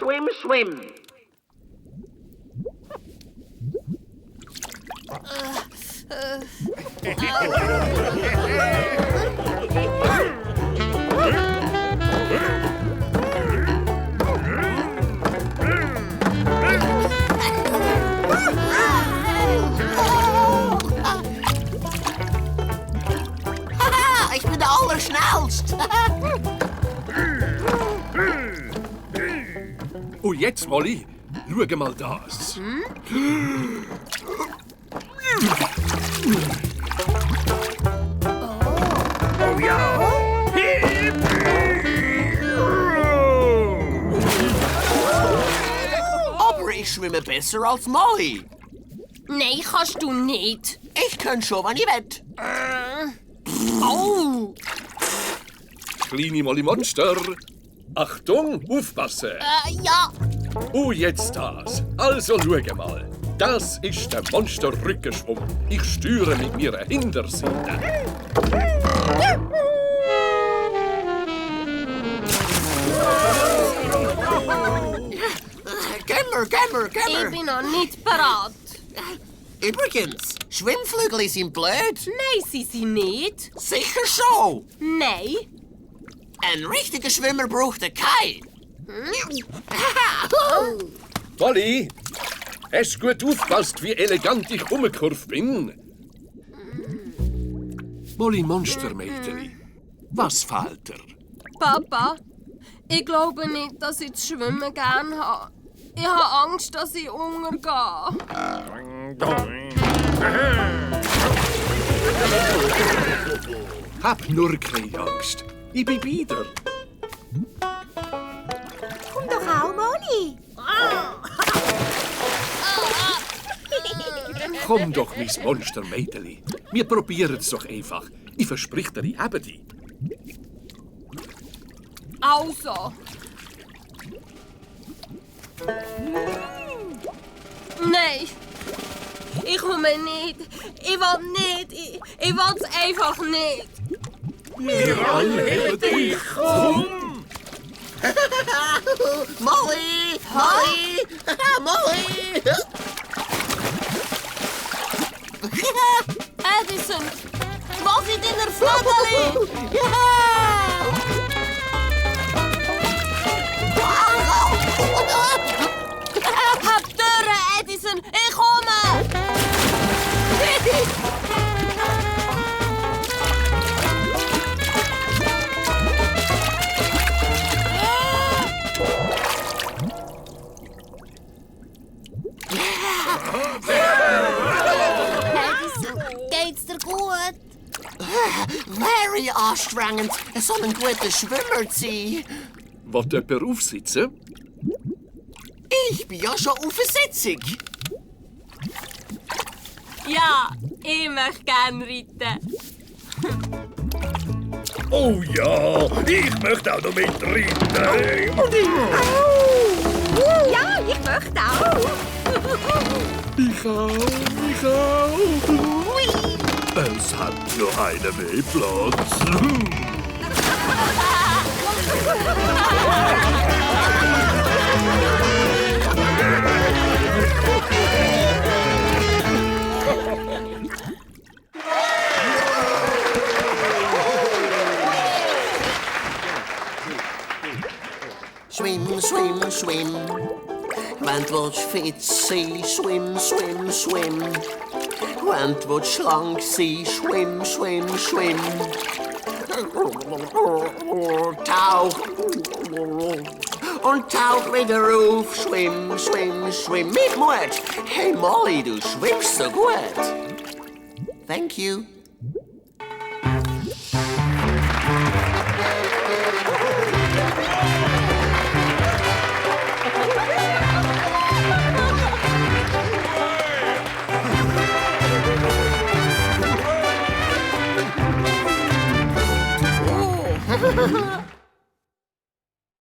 Schwümm Schwümm. Ich bin der Allerschnellste. Und jetzt, Molly, schau mal das. Oh ja. Aber ich schwimme besser als Molly. Nein, kannst du nicht. Ich kann schon, wenn ich will. Oh! Kleine Molly Monster. Achtung, aufpassen. Ja. Und jetzt das. Also schau mal. Das ist der Monster-Rückenschwung. Ich steuere mit meiner Hinterseite. Gammer. Ich bin noch nicht bereit. Übrigens, Schwimmflügelchen sind blöd. Nein, sie sind nicht. Sicher schon. Nein. Ein richtiger Schwimmer braucht keinen. Molly, hast du gut aufgepasst, wie elegant ich umgekurvt bin? Molly Monstermädeli, was fehlt dir? Papa, ich glaube nicht, dass ich das Schwimmen gerne habe. Ich habe Angst, dass ich untergehe. Hab nur keine Angst. Ich bin bei dir. Komm doch auch, Molly. Komm doch, mein Monstermädeli. Wir probieren es doch einfach. Ich versprich dir, ich habe dich. Also. Nein. Ich komme nicht. Ich will nicht. Ich will es einfach nicht. Wir alle dich. Komm! Molly! Edison, was ist in der Flagge? Hab Türe, Edison, ich komme! Edison, geht's dir gut? Very anstrengend, so ein guter Schwimmer zu sein. Wollt jemand aufsitzen? Ich bin ja schon auf der Sitzung. Ja, ich möchte gerne reiten. Oh ja, ich möchte auch noch mitreiten. Und ich Ja, ich möchte auch. Ich auch. Es hat nur einer mehr Platz. Schwimm. Wenn du willst fit sein, schwimm. Wenn du willst schlank sein, schwimm. Tauch. Und tauch wieder auf, schwimm. Mit Mut. Hey Molly, du schwimmst so gut. Thank you.